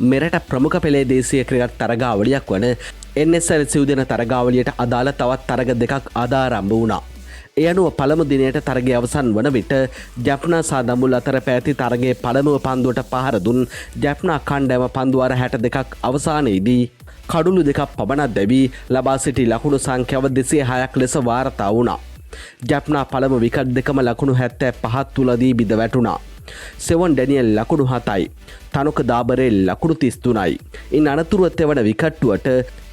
මෙරට ප්‍රමුඛ පෙළේ දේශීය ක්‍රිකට් තරගාවලියක් වන NSL සිව්දෙන තරගාවලියට අදාළ තවත් තරග දෙකක් අද ආරම්භ වුණා. ඒ අනුව පළමු දිනයට තරගය අවසන් වන විට ජැෆ්නා සහ දඹුල්ල අතර පැවති තරගයේ පළමුව පන්දුවට පහර දුන් ජැෆ්නා කණ්ඩායම පන්දු වාර 62ක් අවසානයේදී කඩුළු දෙකක් පමණක් දැවී ලබා සිටි ලකුණු සංඛ්‍යාව 206ක් ලෙස වාර්තා වුණා. ජැෆ්නා පළමු විකට් දෙකම ලකුණු 75ක් තුලදී බිඳ වැටුණා. සෙවන් ඩැනියල් ලකුණු 7යි. තනුක දාබරේ ලකුණු 33යි. ඉන් අනතුරුව තෙවන විකට්ටුවට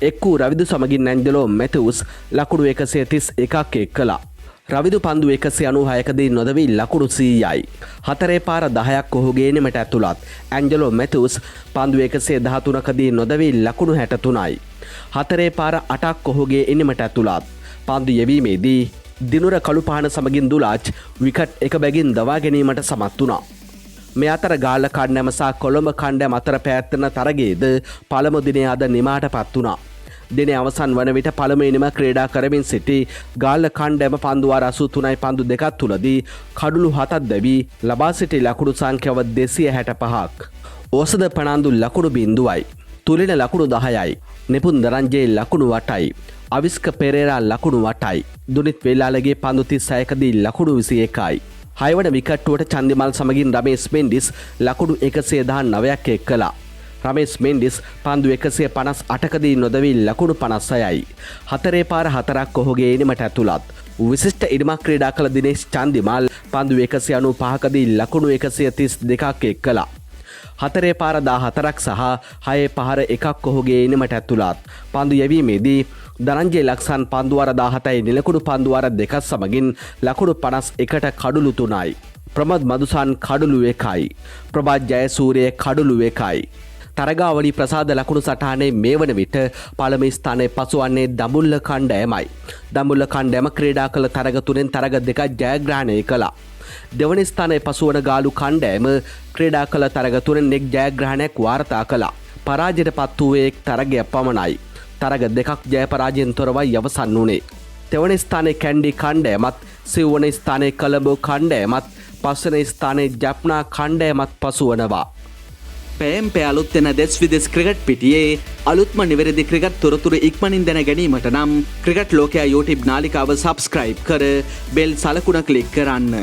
එක් වූ රවිදු සමගින් ඇන්ජලෝ මැතිව්ස් ලකුණු 131ක් එක් කළා. රවිදු පන්දු 196කදී නොදවී ලකුණු 100යි. හතරේ පාර 10ක් ඔහුගේ ඉනිමට ඇතුළත්. ඇන්ජලෝ මැතිව්ස් පන්දු 113කදී නොදවී ලකුණු 63යි. හතරේ පාර 8ක් ඔහුගේ ඉනිමට ඇතුළත්. පන්දු යැවීමේදී දිනුර කළු පහන සමගින් දුලාච් විකට් එක බැගින් දවා ගැනීමට සමත් වුණා. මේ අතර ගාල්ල කණ්ඩායම සහ කොළඹ කණ්ඩායම අතර පැවැත්වෙන තරගයේද පළමු දිනය අද නිමාට පත් වුණා. දිනය අවසන් වන විට පළමු ඉනිම ක්‍රීඩා කරමින් සිටි ගාල්ල කණ්ඩායම පන්දු වාර 83යි පන්දු දෙකක් තුලදී කඩුළු හතක් දැවී ලබා සිටි ලකුණු සංඛ්‍යාව 265ක්. ඕසද ප්‍රනාන්දු ලකුණු 0යි. තුලින ලකුණු 10යි. නිපුන් දරංජේ ලකුණු 8යි. අවිස්ක පෙරේරා ලකුණු 8යි. දුනිත් වෙල්ලාලගේ පන්දු 36කදී ලකුණු 21යි. හයවන විකට්ටුවට චන්දිමල් සමගින් රමේස් මෙන්ඩිස් ලකුණු 119ක් එක් කළා. රමේස් මෙන්ඩිස් පන්දු 158කදී නොදවී ලකුණු 56යි. හතරේ පාර හතරක් ඔහුගේ ඉනිමට ඇතුළත්. විශිෂ්ට ඉනිමක් ක්‍රීඩා කළ දිනේෂ් චන්දිමල් පන්දු 195කදී ලකුණු 132ක් එක් කළා. හතරේ පාර 14ක් සහ හයේ පහර එකක් ඔහුගේ ඉනිමට ඇතුළත්. පන්දු යැවීමේදී ධනංජය ලක්සන් පන්දුවාර 17යි නිලකුණු පන්දුවාර දෙකක් සමගින් ලකුණු 51ට කඩුළු 3යි. ප්‍රමෝද් මදුසන් කඩුළු 1යි. ප්‍රභාත් ජයසූරිය කඩුළු 1යි. තරගාවලි ප්‍රසාද ලකුණු සටහනේ මේ වන විට පළමු ස්ථානයේ පසුවන්නේ දඹුල්ල කණ්ඩායමයි. දඹුල්ල කණ්ඩායම ක්‍රීඩා කළ තරග තුනෙන් තරග දෙකක් ජයග්‍රහණය කළා. දෙවන ස්ථානයේ පසුවන ගාලු කණ්ඩායම ක්‍රීඩා කළ තරග තුනෙන් එක් ජයග්‍රහණයක් වාර්තා කළා. පරාජයට පත් වූයේ එක් තරගයක් පමණයි. තරග දෙකක් ජය පරාජයෙන් තොරවයි අවසන් වුණේ. තෙවන ස්ථානයේ කැන්ඩි කණ්ඩායමත්, සිව්වන ස්ථානයේ කොළඹ කණ්ඩායමත්, පස්වන ස්ථානයේ ජප්නා කණ්ඩායමත් පසුවනවා. පැයෙන් පැය අලුත් වෙන දෙස් විදෙස් ක්‍රිකට් පිටියේ අලුත්ම නිවැරදි ක්‍රිකට් තොරතුරු ඉක්මනින් දැන ගැනීමට නම් ක්‍රිකට් ලෝකයා YouTube නාලිකාව සබස්ක්‍රයිබ් කර බෙල් සලකුණ ක්ලික් කරන්න.